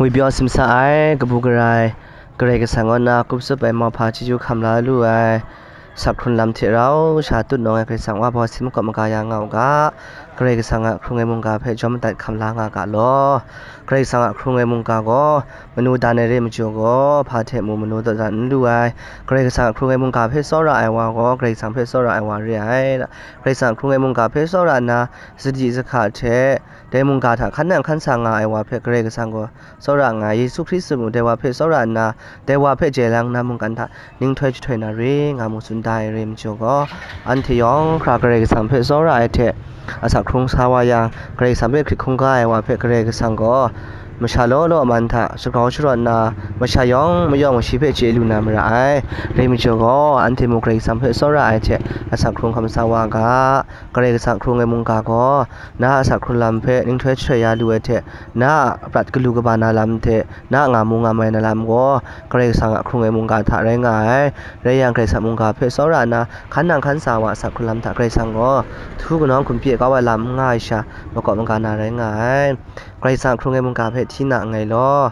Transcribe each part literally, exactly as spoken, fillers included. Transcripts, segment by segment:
Ngwipyaw simsa ai kabu gara ai Karai Kasang kaw na kup tsup ai mauhpa chyeju hkam la lu ai, asak hkrun lam hte rau sha tut nawng ai Karai Kasang wa baw sin makawp maga ya nga u ga. Karai Kasang a hkrung ai mungga hpe jawm madat hkam la nga ga law. Karai Kasang a hkrung ai mungga gaw manu dan ai re ai majaw gaw, hpa hte mu manu dan n lu ai. Karai Kasang a hkrung ai mungga hpe tsawra ai wa gaw, Karai Kasang hpe tsawra ai wa re ai. Karai Kasang a hkrung ai mungga hpe tsawra nna, sadi sahka hte dai mungga hta hkan nang hkan sa nga ai wa hpe Karai Kasang gaw tsawra nga ai. Yesu Hkristu mung dai wa hpe tsawra nna, dai wa hpe jai lang na mungkan hta ning htoi jahtoi na re nga mu tsun da ai re ai majaw gaw, anhte yawng hkra Karai Kasang hpe tsawra ai hte asak hkrung sa wa yang, Karai Kasang hpe hkrit hkungga ai wa hpe Karai Kasang gaw masha law law man hta shagrau sharawt nna, masha yawng mayawng shi hpe chye lu na mara ai. Re ai majaw gaw, anhte mung Karai Kasang hpe tsawra ai hte asak hkrung hkam sa wa ga. Karai Kasang hkrung ai mungga gaw, na a asak hkrun lam hpe ning htoi jahtoi ya lu ai hte, na a prat galu kaba na lam hte, na a nga mu nga mai na lam gaw, Karai Kasang a hkrung ai mungga hta rai nga ai. Rai yang, Karai Kasang mungga hpe tsawra nna, hkan nang hkan sa wa a asak hkrun lam hta Karai Kasang gaw, htu kanawng hkum pyi kau ai lam n nga ai sha, makawp maga na rai nga ai. Karai Kasang a hkrung ai mungga hpe hti na nngai law.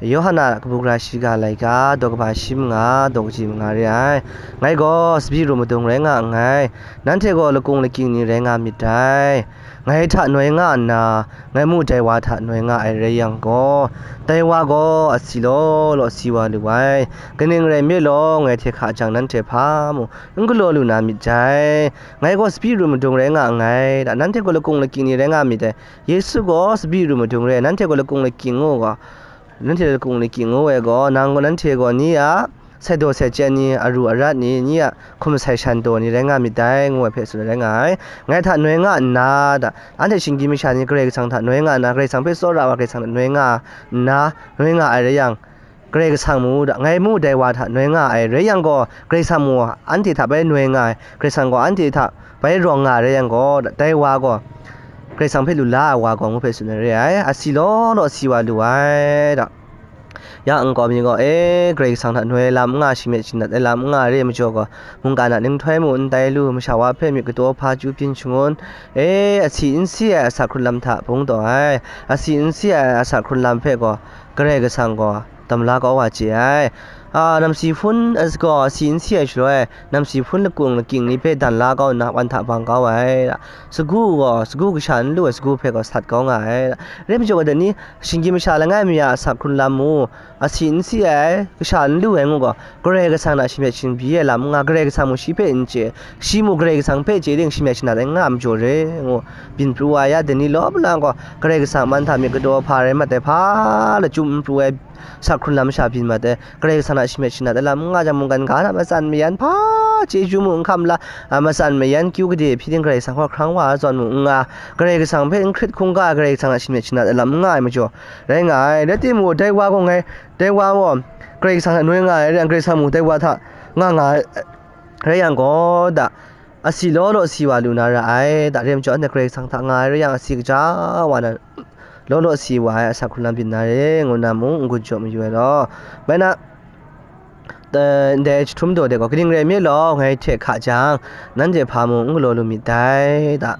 Yawhan a kabu gara shiga laika, daw kaba shi manga, daw kaji manga re ai. Ngai gaw tsabyi ru madung rai nga nngai, nanhte gaw lakung lakying ni rai nga myit dai. Ngai hta noi nga nna, ngai mu dai wa hta noi nga ai rai yang gaw, dai wa gaw asi law law si wa lu ai. Kaning rai nme law, ngai hte hka jang nanhte hpa mung n galaw lu na myit dai. Ngai gaw tsabyi ru madung rai nga nngai, da, nanhte gaw lakung lakying ni rai nga myit dai. Yesu gaw tsabyi ru madung re ai, nanhte gaw lakung lakying ngu gaw, nanhte lakung lakying ngu ai gaw, nang gaw nanhte gaw ni a saidaw sai chyen ni, aru arat ni, ni a hkum sai shan daw ni rai nga myit dai, ngu ai hpe tsun ai rai nga ai. Ngai hta noi nga nna, da, anhte shinggyim masha ni Karai Kasang hta noi nga nna, Karai Kasang hpe tsawra wa Karai Kasang hta noi nga nna, noi nga ai rai yang, Karai Kasang mu, da, ngai mu dai wa hta noi nga ai rai yang gaw, Karai Kasang mu anhte hta bai noi nga ai, Karai Kasang gaw anhte hta bai rawng nga ai rai yang gaw, da, dai wa gaw, Karai Kasang hpe lu la ai wa gaw, ngu hpe tsun ai re ai, asi law law si wa lu ai, da. Ya nkau mi gaw, e, Karai Kasang hta noi ai lam n nga, shingmyit shingnat ai lam n nga ai re ai majaw gaw, mungkan a ning htoi mu n tai lu, masha wa hpe myit kadaw hpa chyu byin shangun, e, asi n si ai asak hkrun lam hta bung taw ai, asi n si ai asak hkrun lam hpe gaw, Karai Kasang gaw dam la kau wa chye ai. A, namsi hpun, a, gaw asi n si ai shaloi, namsi hpun lakung lakying ni hpe dan la kau nna, wan hta bang kau ai. Sagu gaw, sagu kasha n lu ai sagu hpe gaw sat kau nga ai. Rai majaw, dai ni, shinggyim masha langai mi a asak hkrun lam mu, asi n si ai, kasha n lu ai ngu gaw, Karai Kasang hta shingmyit shingbyi ai lam n nga, Karai Kasang mu shi hpe n chye, shi mu Karai Kasang hpe chye ting shingmyit shingnat ai n nga ai majaw re ngu, byin pru wa ya, dai ni lawm lang gaw, Karai Kasang a man hta myit kadaw hpa rai mat ai, hpa lachyum n pru ai, asak hkrun lam sha byin mat ai, Karai Kasang hta shingmyit shingnat ai lam n nga jang, mungkan ga hta matsan mayan hpa chyeju mu n hkam la, a, matsan mayan kyu gade hpyi ting Karai Kasang hkawhkrang wa ai zawn mu n nga, Karai Kasang hpe n hkrit hkungga ai, Karai Kasang hta shingmyit shingnat ai lam n nga ai majaw rai nga ai. Rai timung, dai wa gaw ngai, dai wa gaw Karai Kasang hta noi nga ai, rai yang, Karai Kasang mung dai wa hta nga nga ai, rai yang gaw, da, asi law law si wa lu na ra ai, da, rai majaw, anhte Karai Kasang hta nga ai rai yang, asi kaja wa na, law law si wa ai asak hkrun lam byin na re, ngu nna mung n gun jaw mayu ai law. Bai na, eh, ndai jahtum daw de gaw, kaning rai nme law, ngai hte hka jang, nanhte hpa mung n galaw lu myit dai, da.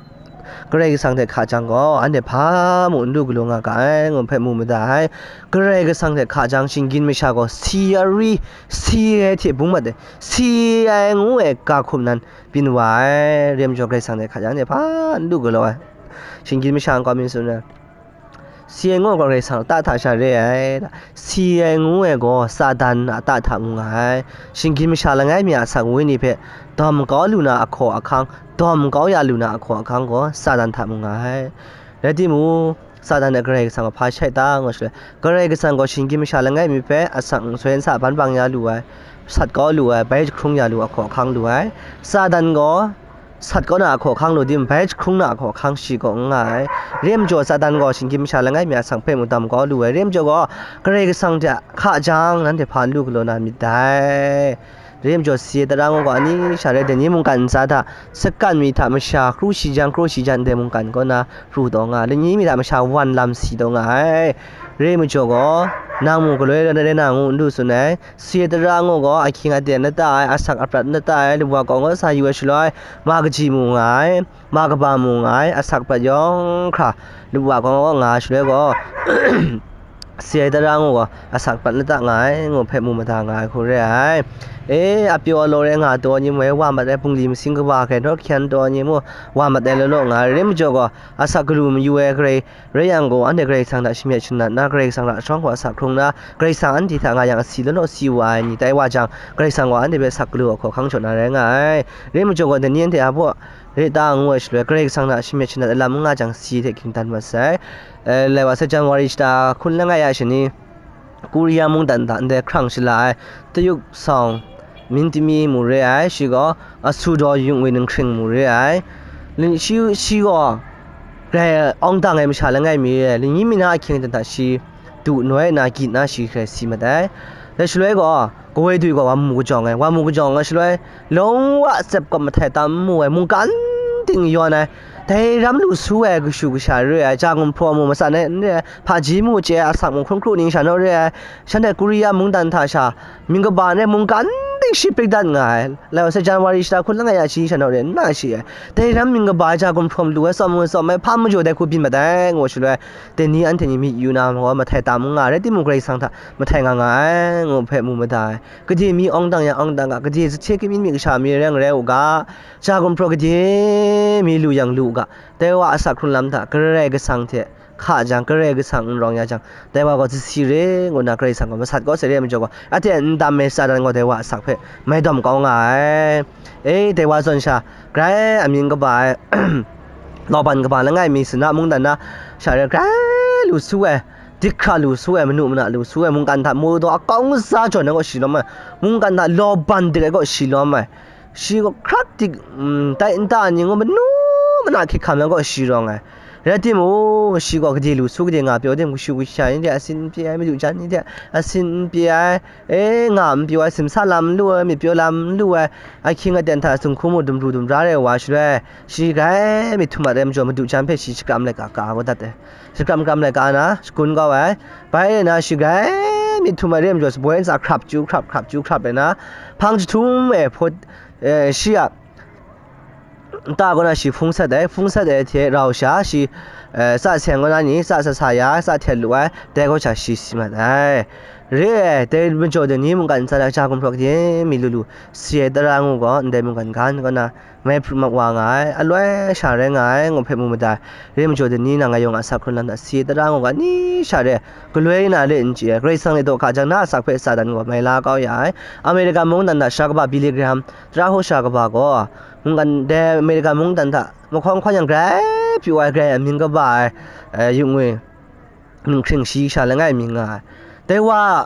Karai Kasang hte hka jang gaw, anhte hpa mung n lu galaw nga ga ai, ngu hpe mu mada ai. Karai Kasang hte hka jang, shinggyim masha gaw si ai ri, si ai hte bung mat ai, si ai ngu ai ga hkum nan byin wa ai. Rai majaw, Karai Kasang hte hka jang, anhte hpa n lu galaw ai. Shinggyim masha nkau mi tsun ai, si ai ngu gaw Karai Kasang lata hta sha re ai, si ai ngu ai gaw Satan a lata hta mu nga ai. Shinggyim masha langai mi a asak wenyi hpe dawm kau lu na ahkaw ahkang, dawm kau ya lu na ahkaw ahkang gaw Satan hta mu nga ai. Rai timung, Satan e Karai Kasang hpa shai ta ngu shaloi, Karai Kasang gaw shinggyim masha langai mi hpe asak nsoi nsa ban bang ya lu ai, sat kau lu ai, bai jahkrung ya lu ahkaw ahkang lu ai. Satan gaw sat kau na ahkaw ahkang lu tim, bai jahkrung na ahkaw ahkang shi kaw n nga ai. Rai majaw, Satan gaw shinggyim masha langai mi a asak hpe mung dam kau lu ai. Rai majaw gaw, Karai Kasang hte hka jang, nanhte hpa n lu galaw na myit dai. Rai majaw, si ai tara ngu gaw, ani sha rai, dai ni mungkan ntsa hta, sakan mi hta masha, kru shi jan, kru shi jan, dai mungkan kaw na pru taw nga ai. Lani mi hta masha, wan lam si taw nga ai. Rai majaw gaw, nang mung galoi rai na ngu n lu tsun ai. Si ai tara ngu gaw, ahkying aten lata ai, asak aprat lata ai, lubwa kaw gaw sa yu ai shaloi, ma kaji mu nga ai, ma kaba mu nga ai, asak aprat yawng hkra, lubwa kaw gaw nga ai shaloi gaw, si ai tara ngu gaw, asak pat lata nga ai, ngu hpe mu mada nga ai hku re ai. E, apyaw alaw rai nga ai taw ni mung, wa mat ai bungli masing kaba hkrai, nawk hkyan taw ni mung, wa mat ai law law nga ai, rai majaw gaw, asak galu mayu ai hkrai rai yang gaw, anhte Karai Kasang hta shamyet shanat na, Karai Kasang hta shawng hkaw asak hkrung na, Karai Kasang anhte hta nga yang asi law law si wa ai ni tai wa jang, Karai Kasang gaw anhte hpe asak galu ai hkaw hkang jaw na rai nga ai. Rai majaw gaw, dai ni anhte a baw re ta ngu ai shaloi, Karai Kasang hta shamyet shanat ai lam n nga jang, si hte ging dan mat sai. E, lai wa sai, January shata hkun langai a shani, Korea mungdan hta ndai hkrang shala ai, Tayuk Sawng Myintmi mu re ai, shi gaw Asudaw Yungwi Ninghkring mu re ai. Lin-, shi, shi gaw grai awng dang ai masha langai mi re ai, lingyi mi na ahkying aten hta shi du noi na gyit na shi hkrai si mat ai. Dai shaloi gaw, kawoi dui gaw wa mu kajawng ai, wa mu kajawng ai shaloi, long wa tsep kawp mahtai tam n mu ai, mungkan ting yawn ai, dai ram lu su ai kashu kasha re ai, ja gumhpraw mu, matsan ai n re ai, hpaji mu chye ai, asak mu hkrum hkru ning sha naw re ai, shanhte Korea mungdan hta sha mying kaba n rai mungkan ting shi prik dat nga ai, lai wa sai, January shata hkun langai a shi sha naw re n na shi ai, dai ram mying kaba ai, ja gumhpraw mu lu ai, tsawm mu tsawm ai, hpa majaw dai hku byin mat ai, ngu shaloi, dai ni anhte ni myit yu na gaw mahtai tam n nga ai, rai timung, Karai Kasang hta mahtai nga nga ai, ngu hpe mu mada ai. Gade mi awng dang yang awng dang ga, gade sahte kamyin myit kasha mi rai n rai u ga, ja gumhpraw gade mi lu yang lu u ga, dai wa asak hkrun lam hta Karai Kasang hte hka jang, Karai Kasang n rawng ya jang, dai wa gaw sasi re ngu nna Karai Kasang gaw masat kau sai, rai majaw gaw, anhte n tam ai Satan gaw dai wa asak hpe mai dawm kau nga ai. E, dai wa zawn sha, grai amying kaba ai, Lawban kaba langai mi, Sinna mungdan na sha rai grai lu su ai, dik hkra lu su ai, manu mana lu su ai, mungkan hta mu daw akau ntsa jawn ai gaw shi lawm ai, mungkan hta lawban dik ai gaw shi lawm ai, shi gaw hkrak dik, mm, tai nta ni ngu manu mana hkyit hkam ai gaw shi rawng ai. Rai timung, shi gaw gade lu su, gade nga pyaw tim, kashu kasha ni de asin n pyi ai, madu jan ni de asin n pyi ai, e, nga n pyaw ai, simsa lam n lu ai, myit pyaw lam n lu ai, ahkying aten hta sung hku mu dum pru dum ra re ai wa shaloi, shi grai myit htum ai rai majaw, madu jan hpe shi shakram laika ka kau dat ai. Shakram kram laika na shagun kau ai. Bai rai na, shi grai myit htum ai rai majaw, shaboi ntsa hkrap chyu hkrap, hkrap chyu hkrap rai na, hpang jahtum e hpawt, e, shi a nta kaw na shi hpung sat ai, hpung sat ai hte rau sha shi, e, tsa seng kaw na ni, tsa sa sa ya, tsa htet lu ai, dai kaw sha shi si mat ai. Re ai, dai majaw dai ni mungkan ntsa na ja gumhpraw gade mi lu lu si ai tara ngu gaw, ndai mungkan ga kaw na mai hpru mak wa nga ai, aloi sha rai nga ai, ngu hpe mu mada ai. Re majaw dai ni na ngai yawng a asak hkrun lam hta si ai tara ngu ga ni sha re ai, galoi na re n chye ai, Karai Kasang e daw hka jang na asak hpe Satan gaw mai la kau ya ai. Amerika mungdan hta sha kaba Billy Graham, tara hkaw sha kaba gaw, mungkan dai Amerika mungdan hta mahkawn hkawn yang grai pyaw ai, grai amying kaba ai, e, yungwi, ninghkring shi sha langai mi nga ai. Dai wa,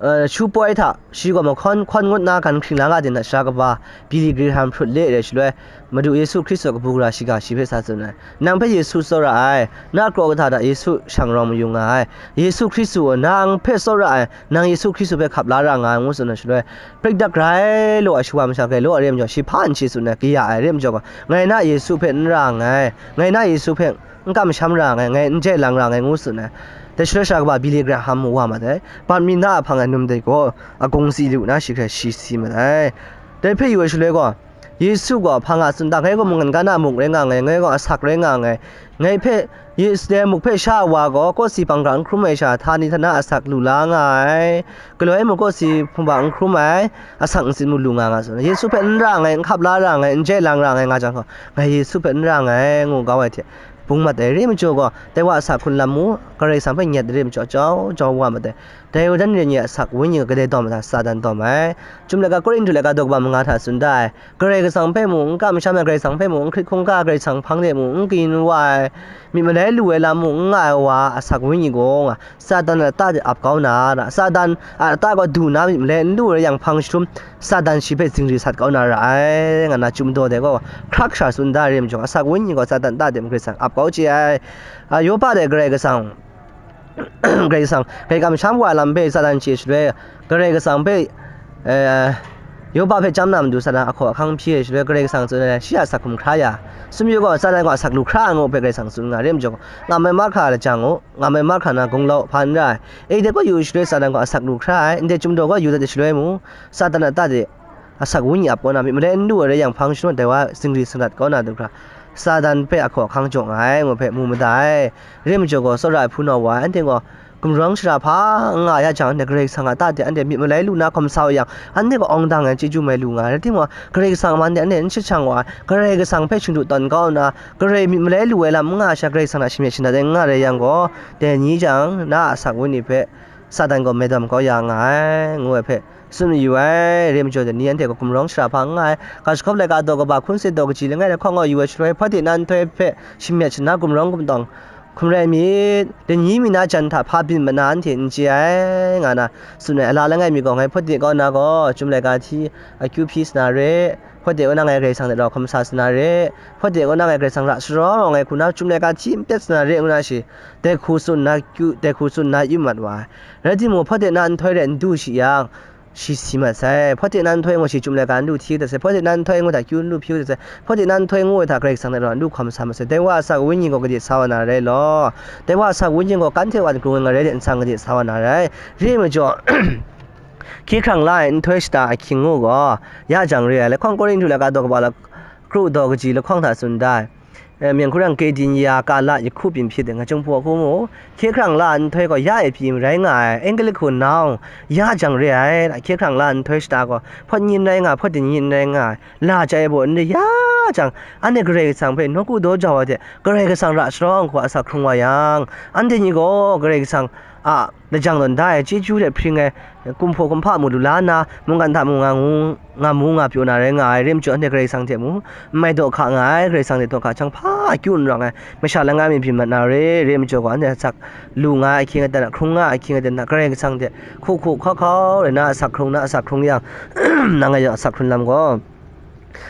e, shu poi hta, shi gaw mahkawn hkawn ngut na gan hkring la nga ding hta sha kaba, Billy Graham hprut le ai shaloi, Madu Yesu Hkristu a kabu gara shiga shi hpe sa tsun ai. Nang hpe Yesu tsawra ai, na kraw kata hta Yesu shang rawng mayu nga ai. Yesu Hkristu gaw nang hpe tsawra ai, nang Yesu Hkristu hpe hkap la ra nga ai, ngu tsun ai shaloi, prik dat grai law ai shawa masha grai law ai re ai majaw, shi hpa n chye tsun ai, kaya ai re ai majaw gaw, ngai na Yesu hpe n ra nngai, ngai na Yesu hpe n kamsham ra nngai, ngai n jai lang ra nngai, ngu tsun ai. Dai shaloi sha kaba Billy Graham mu wa mat ai. Bat mi na a hpang ai num dai gaw, agungsi lu na shi hkrai shi si mat ai. Dai hpe yu ai shaloi gaw, Yesu gaw hpa nga tsun ta, ngai gaw mungkan ga na muk rai nga nngai, ngai gaw asak rai nga nngai, ngai hpe, Yesu dai muk hpe sha wa gaw, kawsi hpang hkra n hkrum ai sha, htani htana asak lu la nga ai, galoi mung kawsi hpumba n hkrum ai, asak ntsin mung lu nga nga tsun, Yesu hpe n ra nngai, n hkap la ra nngai, n jai lang ra nngai nga jang gaw, ngai Yesu hpe n ra nngai, ngu kau ai hte, bung mat ai re ai majaw gaw, dai wa asak hkrun lam mung, Karai Kasang hpe nyet ai re ai majaw, jau jau wa mat ai. Dai dan re ai ni a asak wenyi gaw kadai dawm ai hta, Satan dawm ai. Chyum laika, Korinhtu laika daw kaba manga hta tsun da ai, Karai Kasang hpe mung n kamsham ai, Karai Kasang hpe mung n hkrit hkungga ai, Karai Kasang hpang de mung n kayin wa ai, myit malai lu ai lam mung n nga ai wa a asak wenyi gaw, nga, Satan a lata de ap kau na ra, Satan a lata gaw du na myit malai n lu ai rai yang hpang jahtum, Satan shi hpe zingri sat kau na ra ai, nga na Chyum daw de gaw hkrak sha tsun da ai re ai majaw, asak wenyi gaw Satan lata de mung Karai Kasang ap kau chye ai. A, Yopa de Karai Kasang, Karai Kasang, Karai kamsham wa ai lam hpe Satan chye shaloi, Karai Kasang hpe, eh, Yopa hpe chyam na matu Satan ahkaw ahkang hpyi ai shaloi, Karai Kasang tsun ai, shi a asak hkum hkra ya, sumyu gaw Satan gaw asak lu hkra ai ngu hpe Karai Kasang tsun nga ai re ai majaw, ngam ai mahkra lajang u, ngam ai mahkra na gunglau hpa n ra ai. E, dai gaw yu shaloi Satan gaw asak lu hkra ai, ndai Chyum daw gaw yu dat ai shaloi mung, Satan a lata de asak wenyi ap kau na, myit malai n lu ai rai yang hpang jahtum dai wa zingri sanat kau na du hkra, Satan hpe ahkaw ahkang jaw nga ai ngu hpe mu mada ai. Re ai majaw gaw, tsawra ai hpunau wa, anhte gaw gumrawng shara hpa n nga ya jang, anhte Karai Kasang a ta de anhte myit malai lu na hkawm sa u yang, anhte kaw awng dang ai chyeju mai lu nga ai. Rai timung, Karai Kasang a man de anhte n shajang wa ai, Karai Kasang hpe shingdu tawn kau nna, Karai myit malai lu ai lam n nga ai sha, Karai Kasang hta shamyet shanat ai n nga rai yang gaw, dai ni jang, na a asak wenyi hpe Satan gaw maidam kau ya nga ai, ngu ai hpe tsun mayu ai. Rai majaw, dai ni anhte gaw gumrawng shara hpa n nga ai, ga jahkawp laika daw kaba hkun se daw kaji langai lahkawng gaw yu ai shaloi, hpawt de na nhtoi hpe shamyet shana gumrawng gumtawng hkum rai myit, dai ni mi na jan hta hpa byin mat na anhte n chye ai, nga na tsun ai. A la langai mi gaw, ngai hpawt de kaw na gaw, chyum laika hti akyu hpyi sa na re, hpawt de kaw na ngai Karai Kasang hte rau hkawm sa sa na re, hpawt de kaw na ngai Karai Kasang ra sharawng ai hku na chyum laika hti n pet sa na re, ngu na shi, dai hku tsun na kyu, dai hku tsun na yu mat wa ai. Rai timung, hpawt de na nhtoi re n du shi yang, shi si mat sai. Hpawt de na nhtoi ngu shi chyum laika n du hti dat sai. Hpawt de na nhtoi ngu hta kyu n du hpyi dat sai. Hpawt de na nhtoi ngu ai hta Karai Kasang hte rau n du hkawm sa mat sai. Dai wa a asak wenyi gaw gade sa wa na rai law, dai wa a asak wenyi gaw kanhte wa n krung ai ngarai de nsang gade sa wa na rai. Re majaw, hkye hkrang la ai nhtoi shata ahkying ngu gaw, ya jang re ai. Lahkawng Korinhtu laika daw kaba la, kru daw kaji lahkawng hta tsun da ai. E, mying hkurang Kedinya kala yahku byin hpyi de, nga chyung hpaw hku mu, hkye hkrang la ai nhtoi gaw ya e pyi rai nga ai, English hku noun, ya jang re ai, hkye hkrang la ai nhtoi shata gaw hpawt nyin rai nga ai, hpawt de nyin rai nga ai, la chyai ai baw n re ya jang, anhte Karai Kasang hpe nawku daw jau ai hte, Karai Kasang ra sharawng ai hku asak hkrung wa yang, anhte ni gaw Karai Kasang a lajang tawn da ai chyeju hte hpring ai, kumhpaw kumhpa mu lu la nna, mungkan hta mu nga ngu, nga mu nga pyaw na rai nga ai, rai majaw anhte Karai Kasang hte mu n mai daw hka nga ai, Karai Kasang hte daw hka jang hpa akyu n rawng ai, masha langai mi byin mat na re, rai majaw gaw anhte asak lu nga ai ahkying aten a, hkrung nga ai ahkying aten a, Karai Kasang hte hku hku hkau hkau rai na asak hkrung na asak hkrung yang, nang a yawng asak hkrun lam gaw,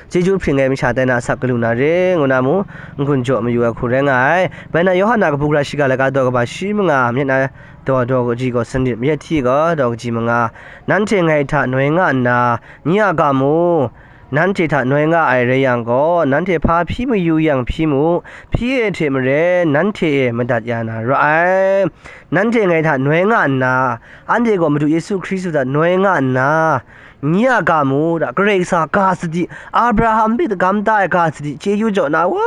chyeju hpring ai masha tai na asak galu na re, ngu na mu, n-gun jaw mayu ai hku rai nga ai. Bai na Yawhan a kabu gara shiga laika daw kaba shi manga, myit na daw daw kaji gaw sanit, myit hti gaw daw kaji manga, nanhte ngai hta noi nga nna, nye a ga mu, nanhte hta noi nga ai rai yang gaw, nanhte hpa hpyi mayu yang hpyi mu, hpyi ai hte maren nanhte e madat ya na ra ai. Nanhte ngai hta noi nga nna, anhte gaw Madu Yesu Hkristu hta noi nga nna, nye a ga mu, da, Karai Kasang a ga sadi, Abraham hpe dagam da ai ga sadi, chyeju jaw na wa,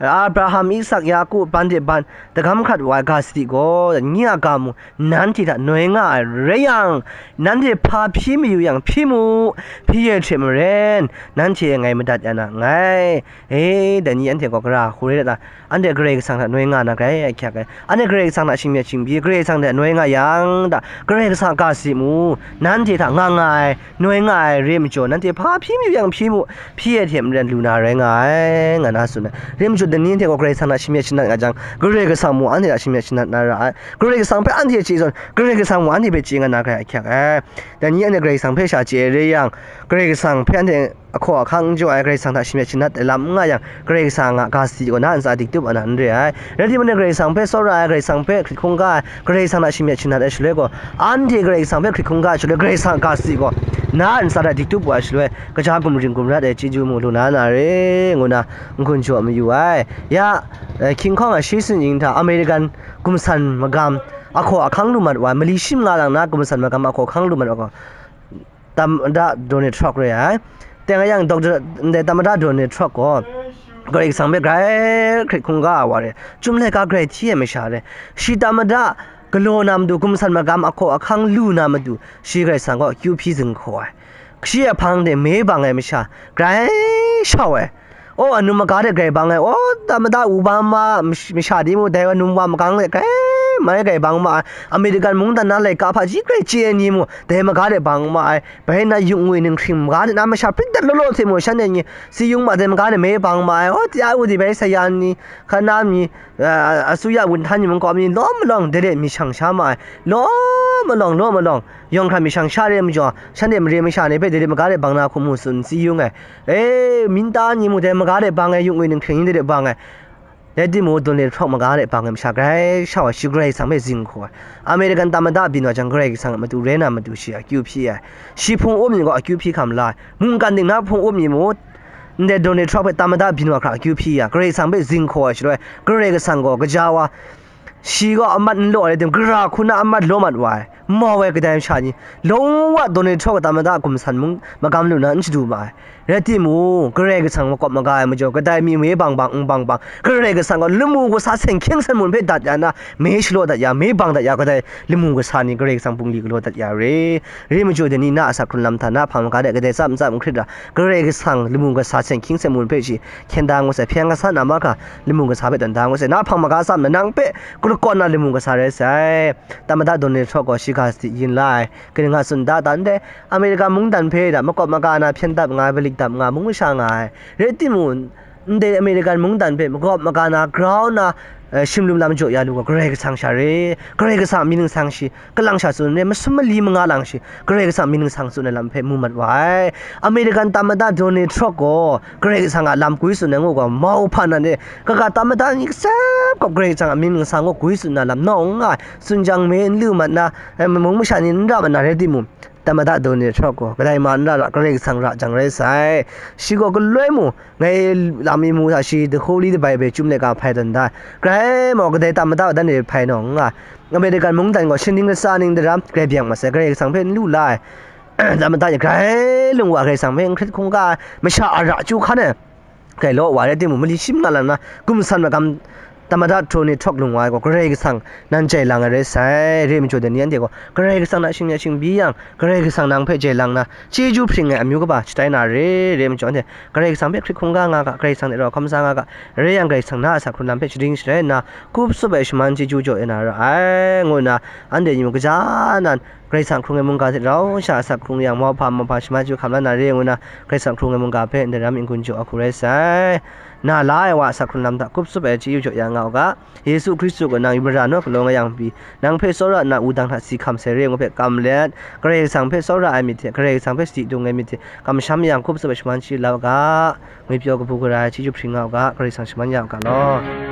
Abraham, Isak, Yaku, ban de ban, dagam hkrat wa ai ga sadi gaw, nye a ga mu, nanhte hta noi nga ai rai yang, nanhte hpa hpyi mayu yang hpyi mu, hpyi ai hte maren, nanhte e ngai madat ya na nngai. E, dai ni anhte gaw gara hku rai dat ta? Anhte Karai Kasang hta noi nga na grai ahkyak ai. Anhte Karai Kasang hta shamyet shamyit, Karai Kasang hta noi nga yang ta, Karai Kasang a ga sadi mu, nanhte hta nga nga ai, noi nga ai, re majaw, nanhte hpa hpyi mayu yang hpyi mu, hpyi ai hte maren lu na rai nga ai, nga na tsun ai. Re majaw, dai ni anhte gaw Karai Kasang hta shamyet shanat nga jang, Karai Kasang mung anhte hta shamyet shanat na ra ai. Karai Kasang hpe anhte chye zawn, Karai Kasang mung anhte hpe chye nga na grai ahkyak ai. Dai ni anhte Karai Kasang hpe sha chye ai re yang, Karai Kasang hpe anhte ahkaw ahkang n jaw ai, Karai Kasang hta shamyet shanat ai lam n nga yang, Karai Kasang a ga sadi gaw na ntsa diktup ai na n re ai. Rai timung, Karai Kasang hpe tsawra ai, Karai Kasang hpe hkrit hkungga ai, Karai Kasang hta shamyet shanat ai shaloi gaw, anhte Karai Kasang hpe hkrit hkungga ai shaloi, Karai Kasang a ga sadi gaw na ntsa hta diktup wa ai shaloi, kaja gumring gumrat ai chyeju mu lu na na re, ngu na n-gun jaw mayu ai. Ya, eh, King Kong a shi tsun ning hta American gumsan magam ahkaw ahkang lu mat wa ai, mali shi manga lang na gumsan magam ahkaw ahkang lu mat wa ai gaw, Tamada Donald Trump re ai. Teng a yang, Doctor, ndai Tamada Donald Trump gaw Karai Kasang hpe grai hkrit hkungga ai wa re, chyum laika grai hti ai masha re. Shi Tamada galaw na matu, gumsan magam ahkaw ahkang lu na matu, shi Karai Kasang gaw akyu hpyi zinghkaw ai. Shi a hpang de me bang ai masha grai shau ai. O, anum maga de grai bang ai, o, Tamada wuba ma, mash-, masha de mu, dai anum wa magang de grai mai grai bang ma ai, American mungdan na laika hpaji grai chye ai ni mu, dai maga de bang ma ai, bai na yung ngwi ninghkring maga de na masha prit dat law law hte mu, shanhte ni si yung ma, dai maga de me bang ma ai, o, tia u di bai sayan ni, hkan na mi, a, asuya wunhtan ni mung kawp ni, lawm malawng dai de mi shang sha ma ai, lawm malawng, lawm malawng, yawng hkra mi shang sha re majaw, shanhte mare masha ni hpe dai de maga de bang na hku mu tsun si yung ai. E, minta ni mu dai maga de bang ai, yung ngwi ninghkring ni dai de bang ai. Rai timung, Donald Trump maga de bang ai masha grai shau ai, shi Karai Kasang hpe zinghkaw ai. American Tamada byin wa jang, Karai Kasang a matu rai na matu shi akyu hpyi ai. Shi hpung up ni gaw akyu hpyi hkam la ai. Mungkan ning na hpung up ni mu, ndai Donald Trump hpe Tamada byin wa hkra akyu hpyi ya, Karai Kasang hpe zinghkaw ai shaloi, Karai Kasang gaw kaja wa, Shi gaw amat n law ai rai tim, gara hku na amat law mat wa ai, mau ai kadai masha ni, law wa Donald Trump a tamada gumsan mung magam lu na n shadu ma ai. Rai timung, Karai Kasang makawp maga ai majaw, kadai mi mei bang bang, n bang bang, Karai Kasang gaw lamu kasa seng hkying seng mun hpe dat ya na, mei shalaw dat ya, mei bang dat ya, kadai lamu kasa ni Karai Kasang bungli galaw dat ya re. Re majaw, dai ni na a sak hkrun lam hta, na hpang maga de kadai tsam tsam n hkrit ra, Karai Kasang lamu kasa seng hkying seng mun hpe shi hkyen da ngut sai, hpyen kasa na mahkra lamu kasa hpe tawn da ngut sai, na hpang maga tsam na, nang hpe gulakawn na lamu kasa rai sai. Tamada Donald Trump gaw shiga sadi yin la ai, kaning nga tsun da, dan de American mungdan hpe da makawp maga na hpyen dap nga ai, balik dap nga ai, mung masha nga ai. Rai timung, ndai American mungdan hpe makawp maga na, grau na, eh, shimlum lam jaw ya lu gaw, Karai Kasang sha re, Karai Kasang a mying ningsang shi, kalang sha tsun re, masum mali manga lang shi, Karai Kasang a mying ningsang tsun ai lam hpe mu mat wa ai. American tamada Donald Trump gaw Karai Kasang a lam gwi tsun ai ngu gaw, mau hpa nan e, kaga tamada ni kasep gaw Karai Kasang a mying ningsang gaw gwi tsun na lam nawng nga ai, tsun jang me n lu mat na, eh, mung masha ni n ra mat na rai timung, tamada Donald Trump gaw kadai ma n ra ra, Karai Kasang ra jang rai sai. Shi gaw galoi mu, ngai lam mi mu hta shi the Holy the Bible chyum laika hpai tawn da. Grai mau, kadai tamada dan e hpai nawng nga, American mungdan gaw shaning latsa ning daram grai byang mat sai, Karai Kasang hpe n lu la ai. Tamada ni grai lung wa, Karai Kasang hpe n hkrit hkungga ai, masha a ra chyu hkan ai, grai law wa rai timung, mali shim nga lam na, gumsan magam tamada Donald Trump lung wa ai gaw, Karai Kasang nan jai lang ai rai sai. Re majaw, dai ni anhte gaw Karai Kasang na shing ya shing bi yang, Karai Kasang nang hpe jai lang na, chyeju hpring ai amyu kaba shatai na re. Re majaw, anhte Karai Kasang hpe hkrit hkungga nga ga, Karai Kasang hte rau hkam sa nga ga, rai yang, Karai Kasang na a sak hkrun lam hpe shading sharai nna, kup tsup ai shaman chyeju jaw ya na ra ai, ngu nna, anhte ni mung kaja nan, Karai Kasang hkrung ai mungga hte rau sha a sak hkrung yang, mauhpa mauhpa shaman chyeju hkam la na re, ngu nna, Karai Kasang hkrung ai mungga hpe ndai ram n-gun jaw a hku rai sai. Na la ai wa a sak hkrun lam hta kup tsup ai chyeju jaw ya nga u ga. Yesu Hkristu gaw nang yu mara naw galaw nga yang pyi, nang hpe tsawra nna wudang hta si hkam sai re ngu hpe kam let, Karai Kasang hpe tsawra ai myit hte, Karai Kasang hpe sadi dung ai myit hte kamsham yang, kup tsup ai shaman chyeju la u ga. Ngwipyaw kabu gara ai chyeju hpring nga u ga. Karai Kasang shaman ya u ga law.